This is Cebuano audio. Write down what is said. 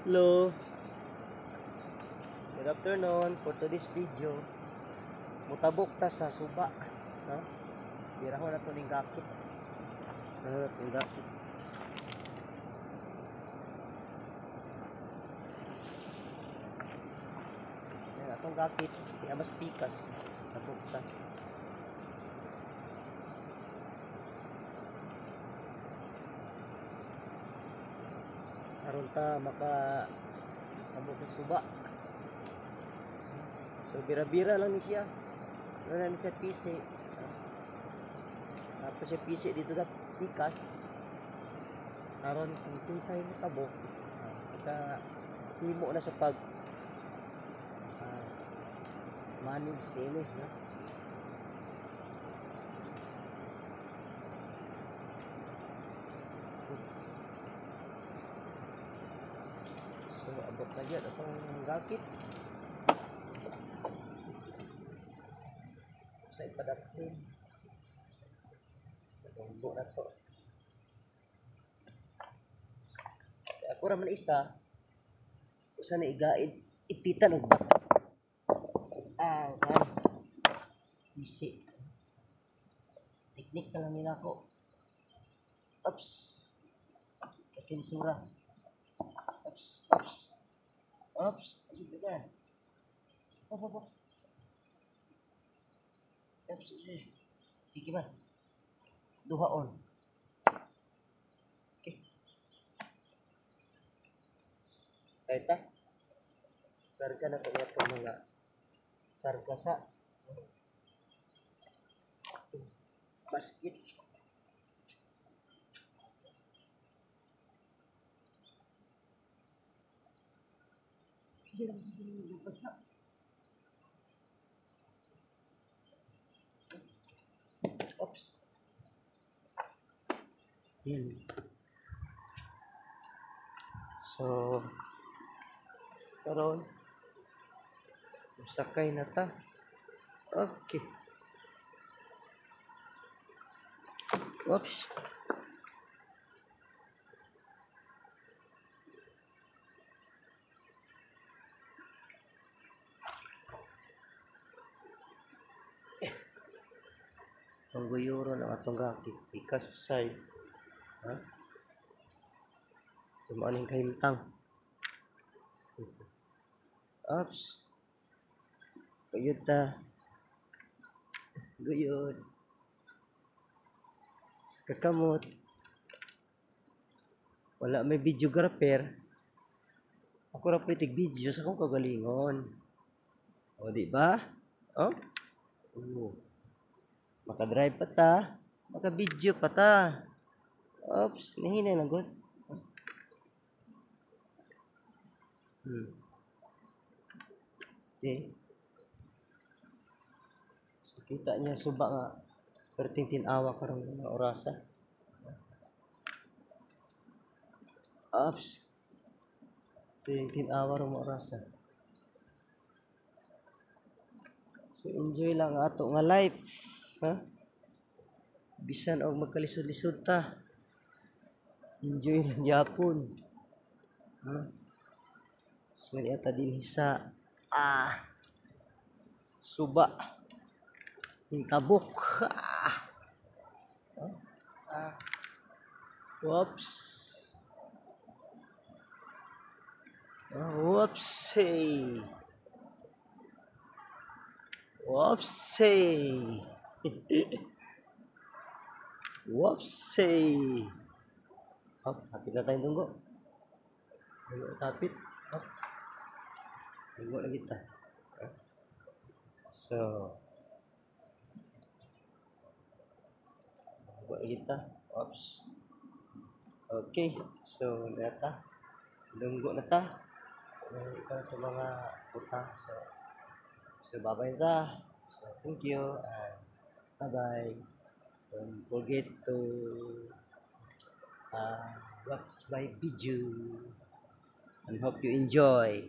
Hello. Good afternoon. For today's video, mutabok ta sa suba, no? Birahon na to ning gakit. Ano na ning gakit? Yan, atong gakit, di mas pikas. Tabok ta. Aron ta maka tabok sa suba. So bira-bira lang ni siya. Wala ni siya pisi. Tapos siya pisi dito na pikas. Aron kung kinsay mo tabok, ika himo na sa pag manage din eh, no? So abot na dyan atong gakit. Sa ipadaktin. Tunggo na to. Kaya ako raman isa, usa na igaid, ipitan og bato. Ah, kan. Easy. Teknik na lang nila ako. Oops. Kakinsura. Oops, oops. Oops. Sige ka. Op, op, op. Oops, oops. Sige ba? Duhaon. Okay. Kahit ta. Karga na ko itong mga karga sa basket. Hindi naman siguro basa. Oops. Yan. So, karon sakay na ta. Okay. Oops. Ang guyuro ng atong gakit. Ikas side. Ha? Tumaan yung kahimtang. Oops. Guyod ta. Guyod. Sa kakamot. Wala may videographer. Ako ra pwede video sa akong kagalingon. O, di ba? Oh? Oo. Makadrive pa ta. Maka-video pa ta. Oops, nahinay lang gud. Okay. So, kita niya suba nga perting tinawa karong mga orasa. Oops. Perting tinawa rong mga orasa. So enjoy lang ato nga life. Ha? Bisan og magkalisod-lisod ta. Enjoy lang gyapon. Ha? So niya ta dinhi sa suba. Hintabok. Ah. Ah. Whoops. Whoops. Hey. Whoops. Hey. Whoops. Hey. Oh, hapit na tayong tunggo. Tunggo tapit. Oh. Tunggo na kita. So, tunggo na kita. Oops. Okay. So, nata. Lunggo na ta. Ito na itong mga puta. So, bye-bye ta. So, thank you. And bye-bye. Don't forget to watch my video. And hope you enjoy.